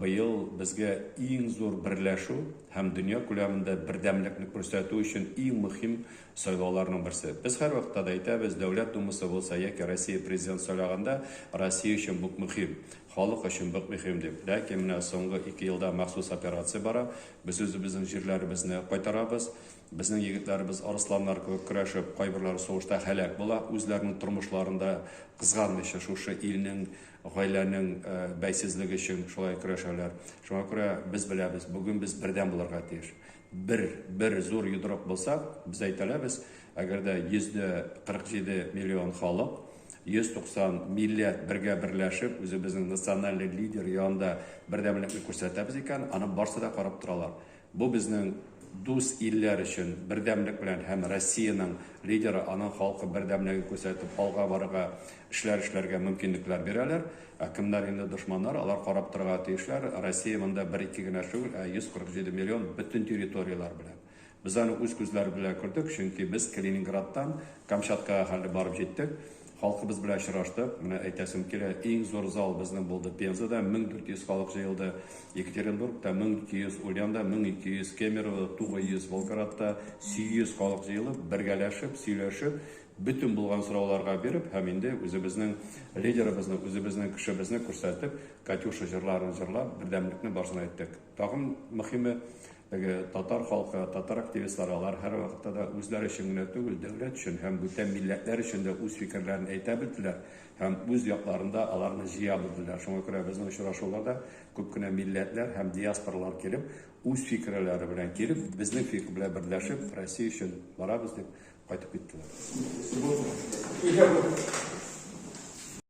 быел безгә иң зур берләшү һәм дөнья күләмендә бердәмлекне күрсәтү өчен иң мөһим сайлауларның берсе. Без һәрвакытта да әйтәбез, Дәүләт Думасы булса яки Россия Президенты сайлаганда, Россия өчен бу мөһим, халык өчен бик мөһим дип. Ләкин менә соңгы 2 елда махсус операция бара, без үзебезнең җирләребезне кайтарабыз. Безнең егетләребез арысланнар кебек көрәшеп, кайберләре сугышта һәлак була, үзләренең тормышларын да кызганмыйча шушы илнең, гаиләнең бәйсезлеге өчен шулай көрәшәләр. Шуңа күрә без беләбез, бүген без бердәм булырга тиеш. Бер зур йодрык булсак, без әйтә алабыз, әгәр дә 147 миллион халык, 190 милләт бергә берләшеп, үзебезнең национальный лидер янында бердәмлекне күрсәтәбез икән, аны барсы да карап торалар. Бу безнең дус илләр өчен бердәмлек белән һәм Россиянең лидеры, аның халкы бердәмлеген күрсәтеп алга барырга, эшләр эшләргә мөмкинлекләр бирәләр. Ә кемнәр инде дошманнар, алар карап торырга тиешләр. Россия монда бер-ике генә түгел, ә 147 миллион бөтен территорияләр белән. Без аны үз күзләр белән күрдек, чөнки без Калининградтан Камчаткага хәтле барып җиттек. Халкыбыз белән очраштык. Менә әйтәсем килә, иң зур зал безнең булды Пензада, 1400 халык җыелды. Екатеринбургта 1200, Ульянда 1200, Кемеровода 900, Волгоградта 800 халык җыелып, бергәләшеп, сөйләшеп, бөтен булган сорауларга биреп һәм инде үзебезнең лидерыбызны, үзебезнең кешебезне күрсәтеп, Катюша җырларын җырлап, бердәмлекне барысына әйттек. Тагын мөһиме, теге татар халкы, татар активистлары, алар һәрвакытта да үзләре өчен генә түгел, дәүләт өчен һәм бүтән милләтләр өчен дә үз фикерләрен әйтә белделәр һәм үз якларында аларны җыя белделәр. Шуңа күрә безнең очрашуларда күп кенә милләтләр һәм диаспоралар килеп, үз фикерләре белән килеп, безнең фикер белән берләшеп, Россия өчен барабыз дип кайтып киттеләр.